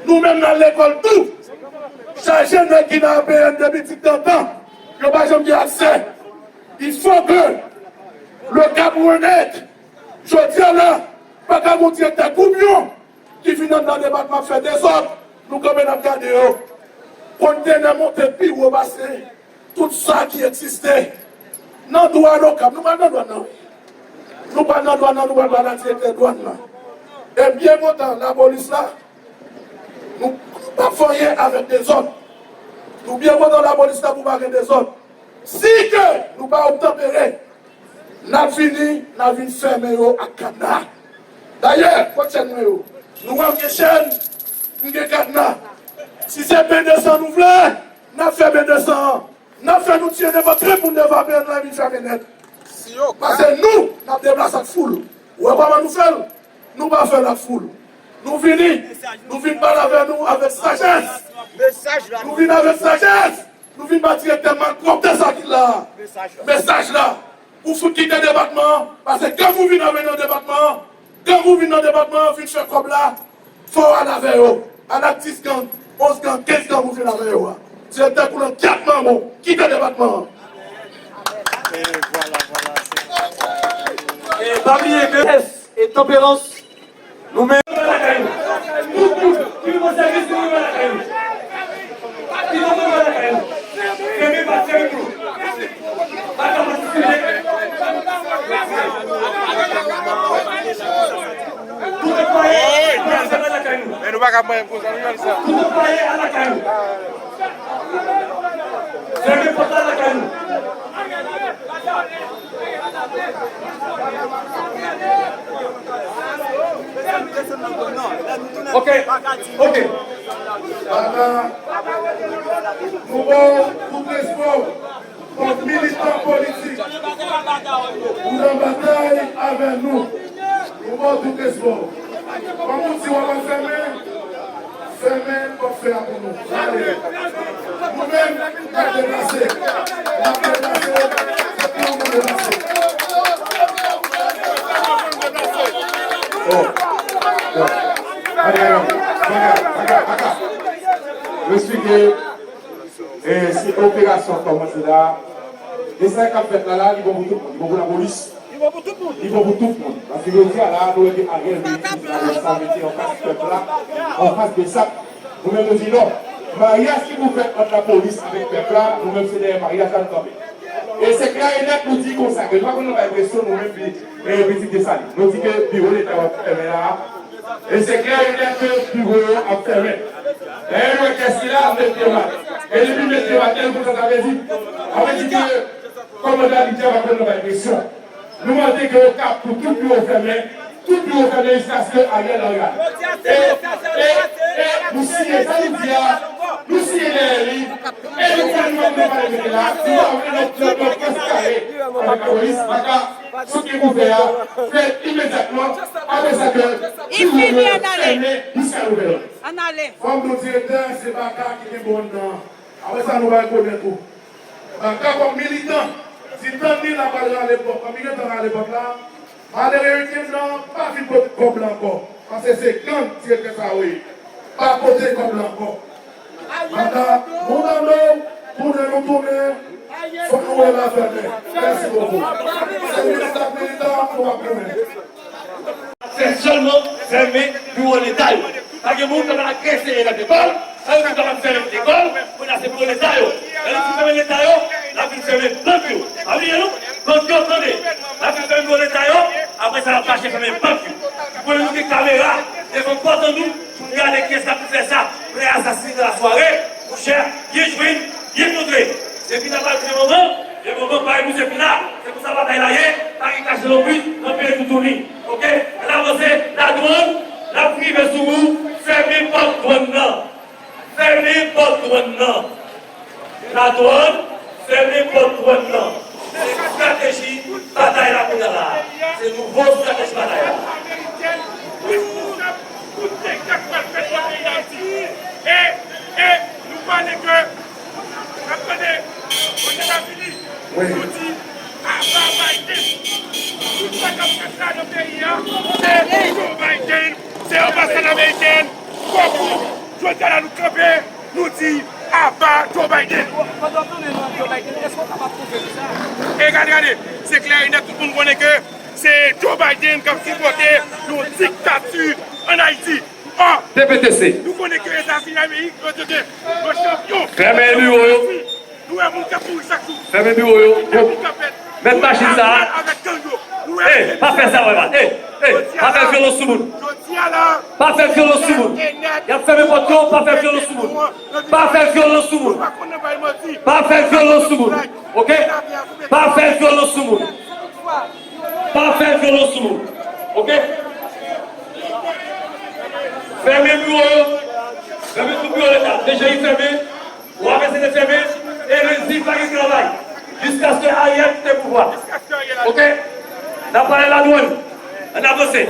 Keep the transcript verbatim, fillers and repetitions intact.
Nou menm n al lekòl tou. Chaje nèg ki nan A P N depi ti tantan. Yo pa janm gen aksè. Il faut que le Cap renaître. Jodi a la, pa ka gon direktè koubyon ki vin anndan depatman ap fè dezòd, nou kanpe n ap gade yo. Kontenè monte pi wo pase tout sa ki egziste. Nan dwàn Okap, nou pral nan dwàn nan, wi. Nou pral nan dwàn nan, nou pral pale ak direktè dwàn nan. E m byen kontan, lapolis la, nou, nou p ap fè anyen avèk dezòd. Nou byen kontan lapolis la pou pa gen dezòd. Si ke nou pa obtanpere, n ap vini, n ap vin fèmen yo ak kadna. Dayè, kot chèn mwen yo? Nou wè m gen chèn, m gen kadna. Si se ben de san nou vle, n ap fè ben de san an. N ap fè nou tiye nenpòt trant moun devan A P N la epi n fèmen nèt. Paske nou, n ap deplase ak foul. Ou wè kòman nou fè l? Nou pa fè l ak foul. Nou vini, nou vin pale avè nou avèk sajès. Nou vin avèk sajès. Nou vin ba direktè malpwòpte sa ki la. Mesaj la. Ou fout kite depatman an, paske gang ou vin avè nan depatman an, gang ou vin nan depatman an, vin fè kòb la, fò w al avè yo. Al ak dis gang, onz gang, kenz gang ou vin avè yo a. Direktè Koulè, gyèt manman w, kite depatman an. E pa bliye ke e tanperans. Nou menm lakay nou. Tout moun ki pran sèvis nou menm lakay nou. Ki nou menm lakay nou. Fèmen pa fèmen pou nou. Pa ka patisipe. Tout anplwaye fèmen lakay nou. Men nou pa ka mwen konsa nou jwenn sa. Tout anplwaye lakay nou. Fèmen pòt la lakay nou. Ok, ok. Papa, nou ba w tout espwa w kòm militan politik. Ou nan batay avè nou. Nou ba w tout espwa w. Kòm ou di w ap fèmen, fèmen pòt fè a pou nou. Ale. Nou menm, n ap deplase. N ap deplase. Se pou nou deplase. Bon. Bon. Bagay, bagay, bagay, bagay. Yo esplike, e, si operasyon an kòmanse la, e sa k ap fèt la, la, li bon pou tout moun. Li bon pou lapolis. Li bon pou tout moun. Li bon pou tout moun. Paske jodi a la, nou wè ke Ariel vin jis la, sa mete anfas pèp la, anfas de sa. Nou menm nou di non. Maryaj ki pou fèt ant lapolis avèk pèp la, nou menm se dèyè maryaj la nou kanpe. E se klè e nèt nou di konsa ke nou pa konn nan bay presyon nou menm pi, e pitit Desalin. Nou di ke biwo Leta yo ap fèmen la. E se klè e nèt ke biwo yo ap fèmen. Dayè nou wè kès ki la ap met pye mal. E depi l met pye mal, tèl konsa sa vle di. Sa vle di ke kòmandan Abidjan pa konn nan bay presyon. Nou mande ke yo kap pou tout biwo fèmen, tout biwo fèmen jiskaske Ariel Henry ale. E, e, e nou siyen sa li di a, nou siyen dèyè li, e nou fè nou menm nou pale mete la, si yo antre nan, nan, nan pwès kare avèk lapolis, paka, sa ki pou fè a, fè imedyatman, apre sa ke biwo yo fèmen jiska nouvèl òd. Fò m di w direktè, se baka ki gen bon anndan an. Apre sa, nou va rekonèt ou. Baka kòm militan, si tann li la pral rale pòt, kòm li gentan rale pòt la, malere wikenn nan, pa vin pote kòb la ankò. Paske se gang direktè sa yo ye. Pa pote kòb la ankò. Baka, nou tande w, tounen nou tounen, fòk nou wè l a fèmen. Mèsi bokou. Se minis ak militan, nou ap tounen. Fè sèlman fèmen biwo Leta yo. Pa gen moun k ap agrese elèv lekòl, pa gen moun k ap fèmen lekòl, kounye a se biwo Leta yo. Lè nou fin fèmen Leta yo, n ap vin fèmen bank yo. Pa bliye non, bank yo, tande. N ap vin fèmen biwo Leta yo, apre sa n ap mache fèmen bank yo. Pou nou gen kamera devan pòt an nou, pou n gade kiyès k ap fè sa. Prè asasinen nan lasware, monchè, byen jwenn, byen kontre. Depi n ap al vye moman, vye moman pa gen pou se pi la. Se konsa batay la ye, pa gen kache lonbrit nan peye toutouni. Oke? Ann avanse, ladwann, n ap rive sou ou, fèmen pòt dwann nan. Fèmen pòt dwann nan. Ladwann, fèmen pòt dwann nan. Se estrateji batay la kounye a la. Se nouvo estrateji batay la. Tout dega k pral fèt nan peyi Dayiti. E, e, nou pale ke, n ap tande, Ozetazini, wi, yo di, aba Biden. Tout sa k ap fèt la nan peyi a, se Joe Biden, se anbasad ameriken, kòk ou, Jodi a la, nou kanpe, nou di aba Joe Biden. Pandan w tounen nan Joe Biden, èske w kapab konfime sa? E gade, gade, se klè e nèt, tout moun konnen ke se Joe Biden k ap sipòte yon diktati ann Ayiti. An, T P T C. Nou konnen ke Etazini Amerik, yo te gen yon chanpyon. Fèmen biwo yo. Nou wè moun k ap mouri chak jou. Fèmen biwo yo. Mèt machin sa a. Avèk gang yo. Nou wè. Ey, pa fè sa, wè, pa. Ey, ey, pa fè vyolans sou moun. Jodi a la. Pa fè vyolans sou moun. Y ap fèmen pòt yo, pa fè vyolans sou moun. Pa fè vyolans sou moun. Pa fè vyolans sou moun. Oke? Pa fè vyolans sou moun. Pa fè vyolans sou moun. Oke? Fèmen biwo yo. Fèmen tout biwo leta. D G I fèmen. W A V C te fèmen. E Lezil pa gen travay. Jiskaske Ariel kite pouvwa. Oke? N ap pale ladwann. Ann avanse.